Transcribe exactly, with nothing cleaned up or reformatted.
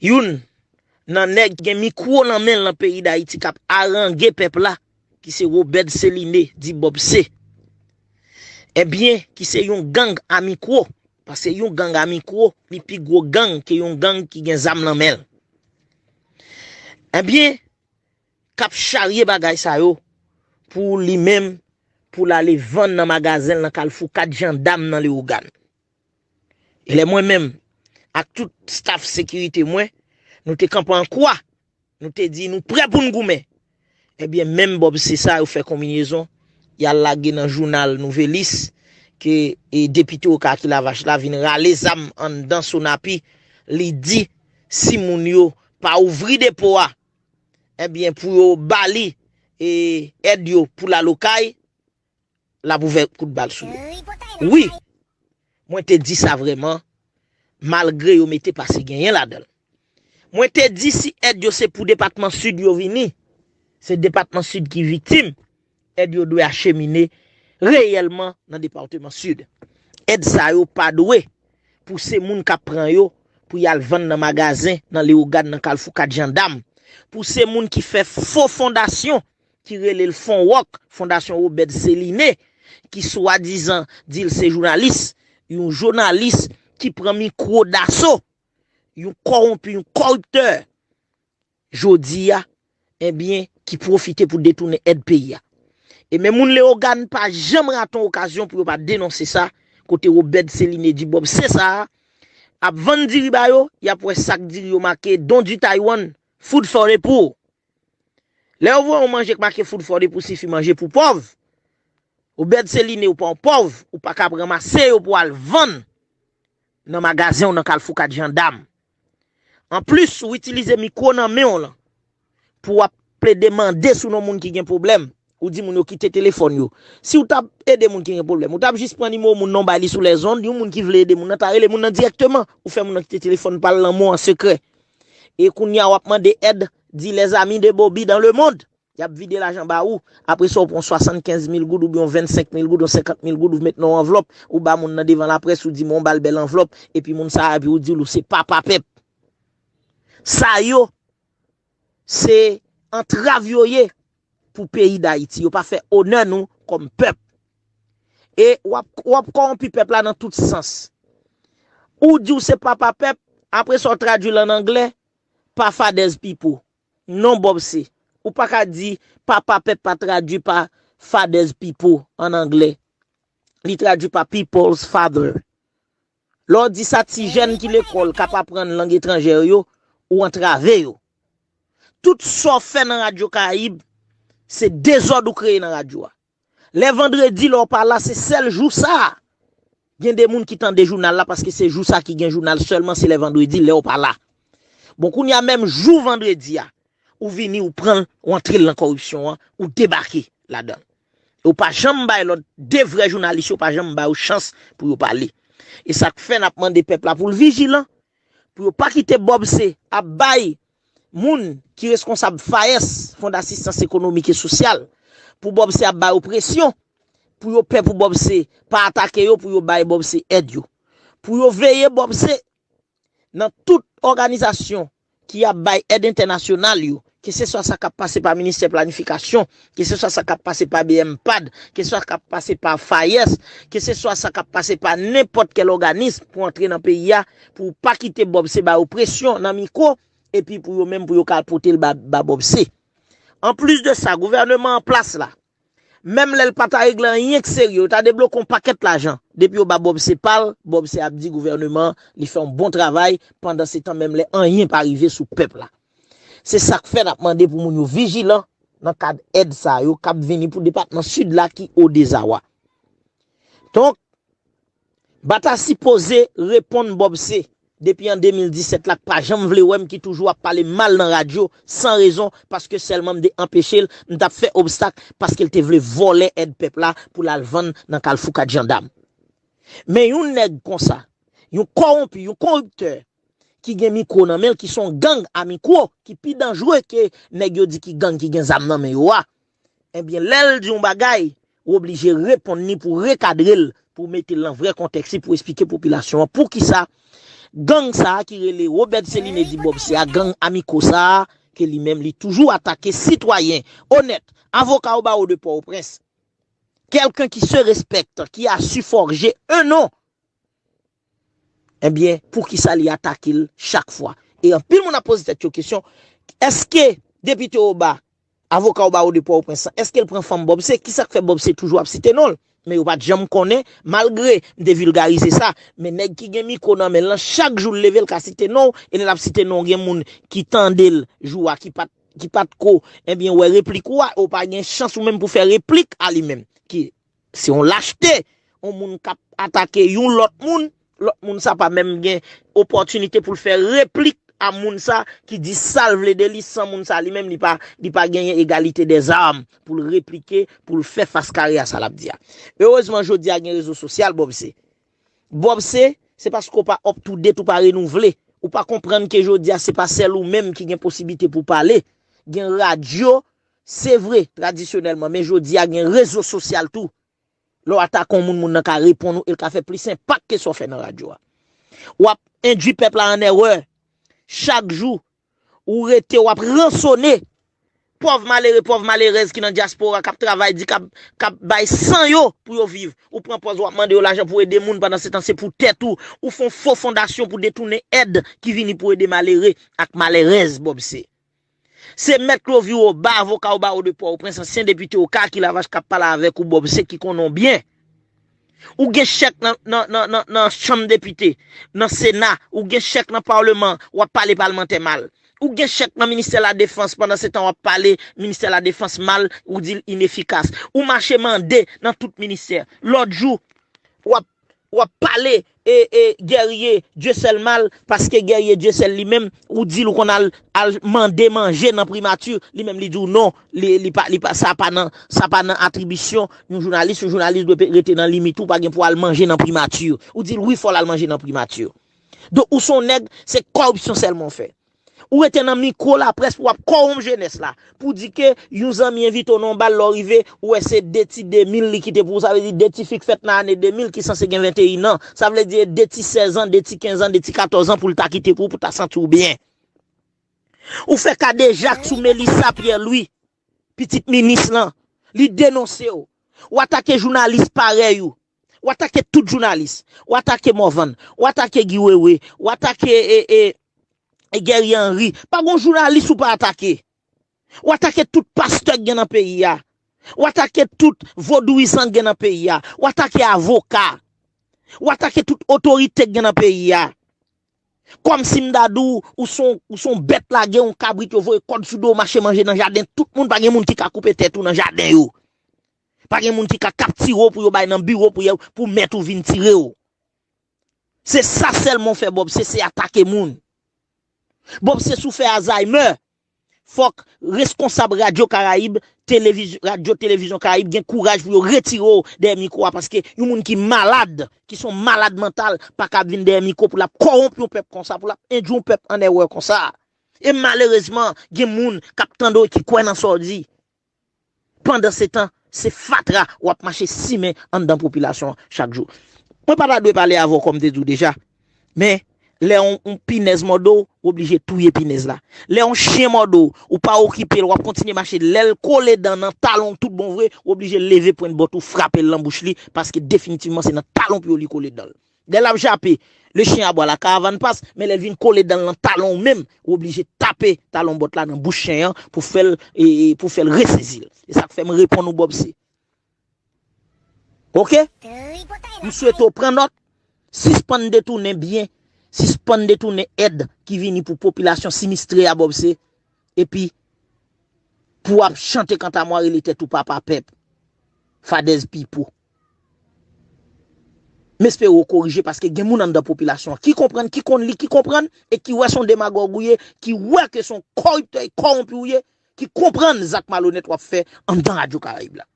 youn nan nèg ki gen mikwo nan men l nan peyi Dayiti k ap arange pèp la, ki se Robert Céliné, di Bob C. Ebyen, ki se yon gang a mikwo, paske yon gang a mikwo, li pi gwo gang ke yon gang ki gen zam nan men l. Ebyen, k ap charye bagay sa yo pou li menm, pou l ale vann nan magazen l nan Kalfou Kat Jandam nan Lewogàn. E lè mwen menm, ak tout staf sekirite mwen, nou te kanpe an kwa, nou te di nou prè pou n goumen. Ebyen, menm Bob C sa yo fè konbinezon, y al lage nan jounal Nouvelis, ke e, depite Okap Lavach la vin rale zam anndan Sonapi, li di si moun yo pa ouvri depo a, ebyen, pou yo ba li e, èd yo pou l al Okay, l ap ouvè kout bal sou yo. Wi, mwen te di sa vrèman, malgre yo mete pase genyen ladan l. Mwen te di si èd yo se pou depatman Sid yo vini, se depatman Sid ki viktim, èd yo dwe achemine reyèlman nan depatman Sid. Èd sa yo pa dwe pou se moun k ap pran yo pou y al vann nan magazen, nan Lewogàn, nan Kalfou Kat Jandam, pou se moun ki fè fo fondasyon ki rele l Fon Wòk, Fondasyon Robert Céliné, ki swadizan di l se jounalis, yon jounalis ki pran mikwo daso, yon kòwonpi, yon kòriptè, jodi a, ebyen, ki pwofite pou detounen èd peyi a. E men moun Lewogàn pa janm rate yon okazyon pou yo pa denonse sa, kote Robert Céliné di Bob C sa a ap vann diri ba yo, y ap wè sak diri yo make Don du Taïwan, food for the poor. Lè yo voye yon manje k make food for the poor sifi manje pou pòv, Obed Seline, ou pa yon pòv, ou pa kab ranmase yo pou al vann nan magazen w nan Kalfou Kat Jandam. Anplis, ou itilize mikwo nan men w lan pou w ap plede mande sou non moun ki gen pwoblèm. Ou di moun yo kite telefòn yo. Si w t ap ede moun ki gen pwoblèm, ou t ap jis pran nimewo moun nan, w bay li sou lèzond, yon moun ki vle ede moun nan ta rele moun nan dirèkteman. Ou fè moun nan kite telefòn pa l lan mo an sekrè. E kounye a w ap mande èd, di les amis de Bobby dans le monde. Y ap vide lajan ba ou. Apre sa, ou pran swasannkenz mil goud oubyen yon vennsenk mil goud, yon senkant mil goud, ou met nan yon anvlòp, ou ba moun nan devan laprès, ou di, "Mwen, w ba l bèl anvlòp," epi moun sa a, epi ou di l ou se papa pèp. Sa yo, se antrav yo ye pou peyi Dayiti. Yo pa fè onè nou kòm pèp. E w ap, w ap kòwonpi pèp la nan tout sans. Ou di w se papa pèp, apre sa w tradui l ann anglè pa fathers people. Non, Bob, se. Ou pa ka di papa pèp pa tradui pa fathers people ann anglè. Li tradui pa people's father. Lè w di sa, ti jèn ki lekòl k ap aprann lang etranjè yo, ou antrave yo. Tout sa w fè nan Radyo Karayib, se dezòd ou kreye nan radyo a. Lè vandredi, lè w pa la, se sèl jou sa a. Gen de moun ki tande jounal la, paske se jou sa ki gen jounal sèlman, se lè vandredi, lè w pa la. Bon, kounye a, menm jou vandredi a, ou vini, ou pran l, ou antre l nan kòripsyon an, ou debake ladan l. Ou pa janm bay lòt de vrè jounalis yo, pa janm bay yo chans pou yo pale. E sa k fè n ap mande pèp la pou l vijilan, pou yo pa kite Bob C ap bay moun ki reskonsab FAES, Fonds d'Assistance Économique et Sociale, pou Bob C ap ba yo presyon, pou yo pè pou Bob C pa atake yo, pou yo bay Bob C èd yo. Pou yo veye Bob C nan tout òganizasyon ki ap bay èd entènasyonal yo, keseswa sa k ap pase pa Ministè Planifikasyon, keseswa sa k ap pase pa BMPAD, keseswa sa k ap pase pa FAES, keseswa sa k ap pase pa nenpòt kèl òganis pou antre nan peyi a, pou pa kite Bob C ba yo presyon nan mikwo, epi pou yo menm pou yo ka pote l ba, ba Bob C. Anplis de sa, gouvèneman an plas la, menm lè l pa ta regle anyen k serye, yo ta debloke yon pakèt lajan. Depi yo ba Bob C pa l, Bob C ap di gouvèneman an, li fè yon bon travay, pandansetan menm lè anyen pa rive sou pèp la. Se sa k fè n ap mande pou moun yo vijilan nan kad èd sa yo k ap vini pou depatman Sid la ki o dezawa. Donk, Bata sipoze reponn Bob C depi an de mil disèt la, k pa janm vle wè m, ki toujou ap pale mal nan radyo san rezon, paske sèlman m te anpeche l, m t ap fè obstak, paske l te vle vòlè èd pèp la pou l al vann nan Kalfou Kat Jandam. Men yon nèg konsa, yon kòwonpi, yon koriptè, ki gen mikwo nan men l, ki se yon gang a mikwo, ki pi danjre ke nèg yo di ki gang ki gen zam nan men yo a, ebyen, lè l di yon bagay, ou oblije reponn li pou rekadre l, pou mete l nan vrè kontèks li, pou eksplike popilasyon an poukisa gang sa a ki rele Robert Celine di Bob C a, gang Amiko sa a, ke li menm li toujou atake sitwayen onèt, avoka o bawo de Pòtoprens, quelqu'un qui se respecte, qui a su forger un nom, ebyen, poukisa li atake l chak fwa? E anpil moun ap poze tèt yo kesyon, èske depite Oba, avoka o bawo de Pòtoprens lan, èske l pran fanm Bob C? Kisa k fè Bob C toujou ap site non l? Men yo pa t janm konnen, malgre m te vilgarize sa, men nèg ki gen mikwo nan men l lan, chak jou l leve, l ka site non w, e lè l ap site non w, gen moun ki tande l jou a, ki pa t, ki pa t ko, ebyen, wè replik ou a, ou pa gen chans ou menm pou fè replik a li menm. Ki, se yon lachte, yon moun k ap atake yon lòt moun, lòt moun sa pa menm gen opòtinite pou l fè replik a moun sa ki di sa l vle de li, san moun sa li menm li pa, li pa genyen egalite dèzam pou l replike, pou l fè fas kare a sa l ap di a. Erezman, jodi a gen rezo sosyal, Bob C. Bob C, se paske w pa up to date, ou pa renouvle. Ou pa konprann ke jodi a se pa sèl ou menm ki gen posiblite pou pale. Gen radyo, se vre, tradisyonèlman, men jodi a gen rezo sosyal tou. Lè w atake yon moun, moun nan ka reponn ou, e l ka fè plis enpak ke sa w fè nan radyo a. W ap endui pèp la an erè. Chak jou, ou rete, w ap ransone pòv malere, pòv malerèz ki nan dyaspora, k ap travay di, k ap, k ap bay san yo pou yo viv. Ou pran pòz, w ap mande yo lajan pou ede moun, pandan se tan se pou tèt ou. Ou fè yon fo fondasyon pou detounen èd ki vini pou ede malere ak malerèz, Bob C. Se Mèt Clovio Oba, avoka o bawo de Pòtoprens, ansyen depite Oka, ki Lavache k ap pale avèk ou, Bob C, ki konnen w byen. Ou gen chèk nan, nan, nan, nan, nan chanm depite, nan sena, ou gen chèk nan palman, w ap pale palmantè mal. Ou gen chèk nan ministè ladefans, pandan se tan w ap pale ministè ladefans mal, ou di l inefikas. Ou mache mande nan tout ministè. Lòt jou, w ap, w ap pale e, e Guerrier Dieuseul mal, paske Guerrier Dieuseul li menm, ou di l ou konn al, al mande manje nan primati, li menm li di w non, li, li pa, li pa, sa pa nan, sa pa nan atribisyon yon jounalis, yon jounalis dwe pe-, rete nan limit, ou pa gen pou al manje nan primati. Ou di l wi, fò l al manje nan primati. Donk, ou se yon nèg, se kòripsyon sèlman w fè. Ou rete nan mikwo laprès pou w ap kòwonp jenès la. Pou di ke yon zanmi envite w nan yon bal, lè w rive, ou wè se de ti de mil li kite pou ou. Sa vle di de ti fi k fèt nan ane de mil ki sanse gen venteyen an. Sa vle di de ti sèz an, de ti kenz an, de ti katòz an pou l ta kite pou ou, pou w ta santi w byen. Ou fè kadejak sou Melissa Pierre Louis, pitit minis lan. Li denonse w. Ou atake jounalis parèy ou. Ou atake tout jounalis. Ou atake Morvan. Ou atake Guy Wewe. Ou atake, e, e, e Guerrier Henry. Pa gon jounalis ou pa atake. Ou atake tout pastè k gen nan peyi a. Ou atake tout vodouyizan k gen nan peyi a. Ou atake avoka. Ou atake tout otorite k gen nan peyi a. Kòmsi m ta di w, ou se yon, ou se yon bèt lage, yon kabrit yo voye kòd sou do w, mache manje nan jaden tout moun, pa gen moun ki ka koupe tèt ou nan jaden yo. Pa gen moun ki ka kaptire w pou yo bay nan biwo pou, pou mèt ou vin tire w. Se sa sèlman w fè, Bob C, se atake moun. Bob C, si w fè Alzheimer, fòk reskonsab Radyo Karayib, televiz-, Radyo Televizyon Karayib gen kouraj pou yo retire w dèyè mikwo a, paske yon moun ki malad, ki se yon malad mantal, pa ka vin dèyè mikwo pou l ap kòwonp yon pèp konsa, pou l ap endui yon pèp an erè konsa. E malerezman, gen moun k ap tande w e ki kwè nan sa w di. Pandan se tan, se fatra w ap mache simen anndan popilasyon an chak jou. Mwen pa ta dwe pale avè w, kòm m te di w deja, men lè yon, yon pinèz mòde w, w oblije touye pinèz la. Lè yon chen mòde w, ou pa okipe l, w ap kontinye mache, lè l kole dan nan talon w tout bon vre, w oblije leve pwent bòt ou frape l nan bouch li, paske definitivman se nan talon pye w li kole dan l. Lè l ap jape, le chien aboie, la caravane passe, men lè l vin kole dan l nan talon w menm, w oblije tape talon bòt la nan bouch chen an pou fè l, e, e, pou fè l resezi l. E sa k fè m reponn ou, Bob C. Oke? M swete w pran nòt, sispann detounen byen, sispann detounen èd ki vini pou popilasyon sinistre a, Bob C. Epi, pou w ap chante kanta mwa, rele tèt ou papa pèp. Fadèz pipo. M espere w korije paske gen moun anndan popilasyon an ki konprann, ki konn li, ki konprann e ki wè se yon demagòg ou ye, ki wè ke se yon kòriptè e kòwonpi w ye, ki konprann zak malonèt w ap fè anndan Radyo Karayib la.